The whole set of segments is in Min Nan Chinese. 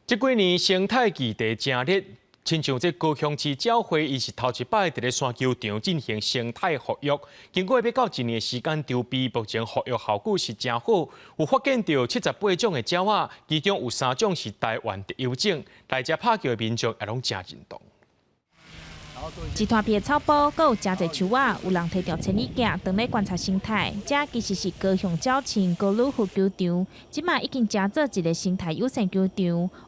這幾年生態議題誠熱，親像這高雄市鳥會，伊是頭一擺佇咧山球場進行生態復育。經過欲到一年時間籌備，目前復育效果是誠好，有發現著78種的鳥仔，其中有三種是台灣特有種。來遮拍球的民眾也攏誠認同。一大片草埔，閣有誠濟樹仔，有人提著千里鏡，當咧觀察生態。這其實是高雄鳥飼高爾夫球場，這馬已經成做一个生態友善球場。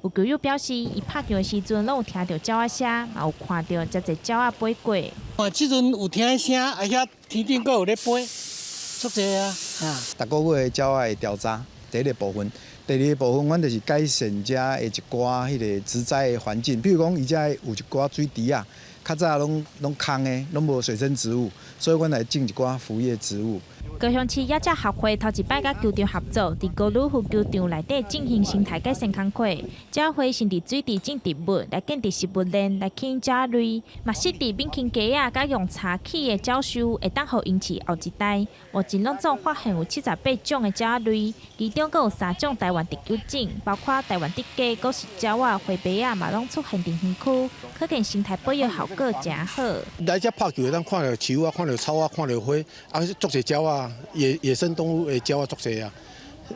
有球友表示，伊拍球的時陣攏有聽著鳥仔聲，嘛有看著誠濟鳥仔飛過。啊，這陣有聽聲，啊遐天頂閣有咧飛，足濟啊！啊，逐个月的鳥仔的調查，第一个部分，第二个部分，阮就是改善遮的一寡彼个植栽的環境，比如講，伊遮有一寡水池仔。較早攏攏空的，攏無水生植物，所以阮來種一寡浮葉植物。高雄市野鳥學會頭一擺佮球場合作，佇高爾夫球場內底進行生態改善工課。鳥會先佇水池種植物，來建立食物鏈，來吸引鳥類。嘛設置免清雞仔佮用柴起的鳥獸，會當予𪜶飼後一代。目前攏總發現有78種的鳥類，其中閣有三種台灣特有種，包括台灣竹雞、閣是鳥仔、灰白仔嘛攏出現佇園區，可見生態保育效果誠好。來遮拍球會當看著樹啊，看著草啊，看著花，啊，足濟鳥仔，野野生動物的鳥仔足濟啊。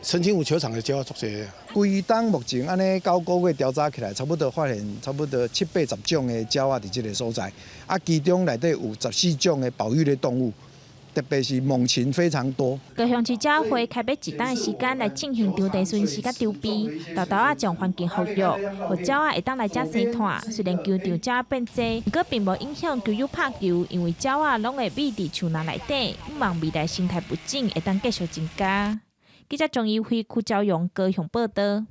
澄清湖球場的鳥仔足濟。規冬目前按呢9個月調查起來，差不多發現差不多七八十種的鳥仔佇這个所在，啊，其中內底有14種的保育類動物。特別是猛禽非常多。高雄市鳥會開欲一冬的時間來進行場地巡視佮籌備，沓沓仔將環境復育，予鳥仔會當來遮生湠。雖然球場鳥仔變濟，毋過並無影響球友拍球，因為鳥仔攏會覕佇樹林內底，向望未來生態物種會當繼續增加。記者張怡輝、柯昭陽高雄報導。